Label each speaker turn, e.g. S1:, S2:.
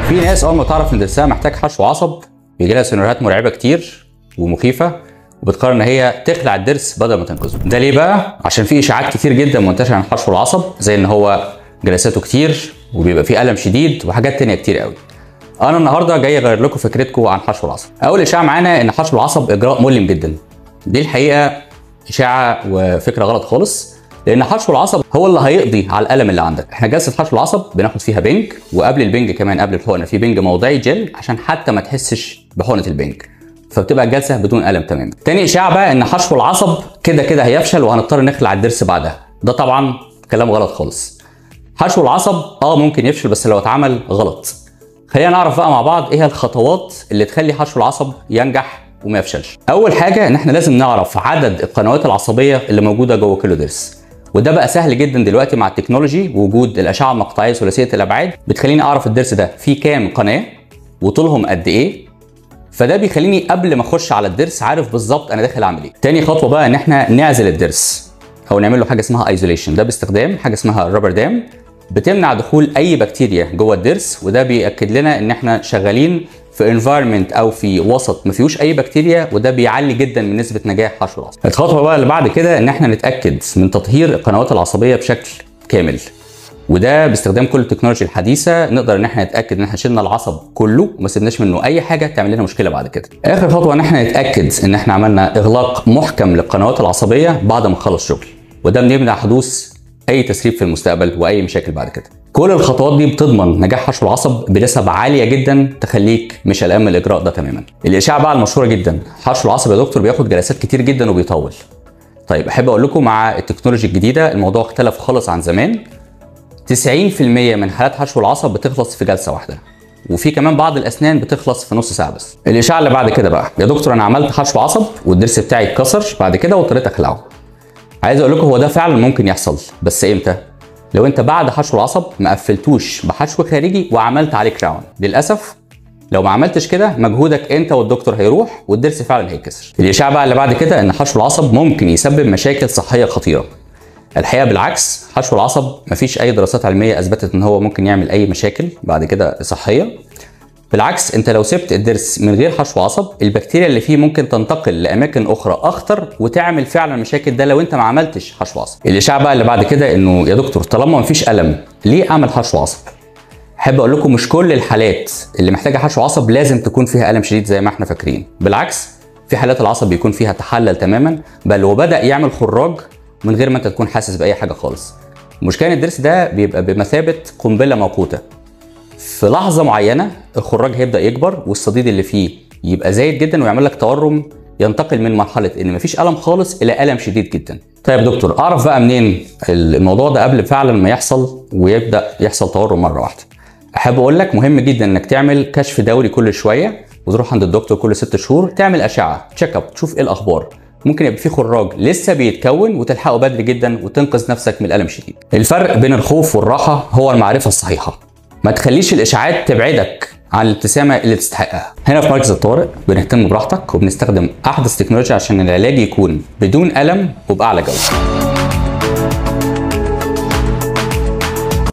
S1: في ناس اول ما تعرف ان ضرسها محتاج حشو عصب بيجي لها سيناريوهات مرعبة كتير ومخيفه، وبتقرر ان هي تخلع الضرس بدل ما تنقذه. ده ليه بقى؟ عشان في اشاعات كتير جدا منتشرة عن حشو العصب، زي ان هو جلساته كتير وبيبقى فيه الم شديد وحاجات تانية كتير قوي. انا النهارده جاي اغير لكم فكرتكم عن حشو العصب. اول اشاعة معانا ان حشو العصب اجراء مؤلم جدا. دي الحقيقة اشاعة وفكره غلط خالص، لان حشو العصب هو اللي هيقضي على الالم اللي عندك. احنا جلسه حشو العصب بناخد فيها بنج، وقبل البنج كمان قبل الحقنة في بنج موضعي جل عشان حتى ما تحسش بحقنه البنج، فبتبقى الجلسة بدون الم تماما. تاني اشاعة بقى ان حشو العصب كده كده هيفشل وهنضطر نخلع الضرس بعدها. ده طبعا كلام غلط خالص. حشو العصب ممكن يفشل بس لو اتعمل غلط. خلينا نعرف بقى مع بعض ايه الخطوات اللي تخلي حشو العصب ينجح وما يفشلش. اول حاجة ان احنا لازم نعرف عدد القنوات العصبية اللي موجودة جوه كل ضرس، وده بقى سهل جدا دلوقتي مع ال technology ووجود الاشعة المقطعيه ثلاثية الابعاد، بتخليني اعرف الضرس ده فيه كام قناة وطولهم قد ايه، فده بيخليني قبل ما اخش على الضرس عارف بالظبط انا داخل اعمل ايه. تاني خطوة بقى ان احنا نعزل الضرس او نعمل له حاجة اسمها isolation، ده باستخدام حاجة اسمها rubber dam بتمنع دخول اي بكتيريا جوه الضرس، وده بيأكد لنا ان احنا شغالين في environment او في وسط ما فيهوش اي بكتيريا، وده بيعلي جدا من نسبه نجاح حشو العصب. الخطوة بقى اللي بعد كده ان احنا نتاكد من تطهير القنوات العصبية بشكل كامل، وده باستخدام كل ال technology الحديثة نقدر ان احنا نتاكد ان احنا شلنا العصب كله وما سيبناش منه اي حاجة تعمل لنا مشكلة بعد كده. اخر خطوة ان احنا نتاكد ان احنا عملنا اغلاق محكم للقنوات العصبية بعد ما نخلص شغل، وده بنمنع حدوث اي تسريب في المستقبل واي مشاكل بعد كده. كل الخطوات دي بتضمن نجاح حشو العصب بنسب عالية جدا تخليك مش قلقان من الاجراء ده تماما. الاشاعة بقى المشهورة جدا، حشو العصب يا دكتور بياخد جلسات كتير جدا وبيطول. طيب احب اقول لكم مع ال technology الجديدة الموضوع اختلف خالص عن زمان. 90% من حالات حشو العصب بتخلص في جلسه واحدة، وفي كمان بعض الاسنان بتخلص في نص ساعة بس. الاشاعة اللي بعد كده بقى، يا دكتور انا عملت حشو عصب والضرس بتاعي اتكسر بعد كده واضطريت اخلعه. عايز اقول لكم هو ده فعلا ممكن يحصل، بس امتى؟ لو انت بعد حشو العصب ما قفلتوش بحشو خارجي وعملت عليه crown. للاسف لو ما عملتش كده مجهودك انت والدكتور هيروح والضرس فعلا هيتكسر. الاشاعة بقى اللي بعد كده ان حشو العصب ممكن يسبب مشاكل صحية خطيرة. الحقيقة بالعكس، حشو العصب مفيش اي دراسات علمية اثبتت ان هو ممكن يعمل اي مشاكل بعد كده صحية. بالعكس انت لو سبت الضرس من غير حشو عصب البكتيريا اللي فيه ممكن تنتقل لاماكن اخرى اخطر وتعمل فعلا مشاكل، ده لو انت ما عملتش حشو عصب. الاشاعة بقى اللي بعد كده انه يا دكتور طالما مفيش الم ليه اعمل حشو عصب؟ احب اقول لكم مش كل الحالات اللي محتاجه حشو عصب لازم تكون فيها الم شديد زي ما احنا فاكرين. بالعكس في حالات العصب بيكون فيها تحلل تماما، بل وبدا يعمل خراج من غير ما انت تكون حاسس باي حاجة خالص. المشكلة ان الضرس ده بيبقى بمثابة قنبلة موقوته، في لحظة معينة الخراج هيبدا يكبر والصديد اللي فيه يبقى زايد جدا ويعمل لك تورم ينتقل من مرحلة ان مفيش الم خالص الى الم شديد جدا. طيب دكتور اعرف بقى منين الموضوع ده قبل فعلا ما يحصل ويبدا يحصل تورم مرة واحدة؟ احب اقول لك مهم جدا انك تعمل كشف دوري كل شوية وتروح عند الدكتور كل 6 شهور تعمل اشعه check up تشوف ايه الاخبار. ممكن يبقى في خراج لسه بيتكون وتلحقه بدري جدا وتنقذ نفسك من الالم الشديد. الفرق بين الخوف والراحة هو المعرفة الصحيحة. ما تخليش الاشاعات تبعدك عن الابتسامة اللي تستحقها. هنا في مركز الطوارئ بنهتم براحتك وبنستخدم احدث تكنولوجيا عشان العلاج يكون بدون الم وباعلى جوده.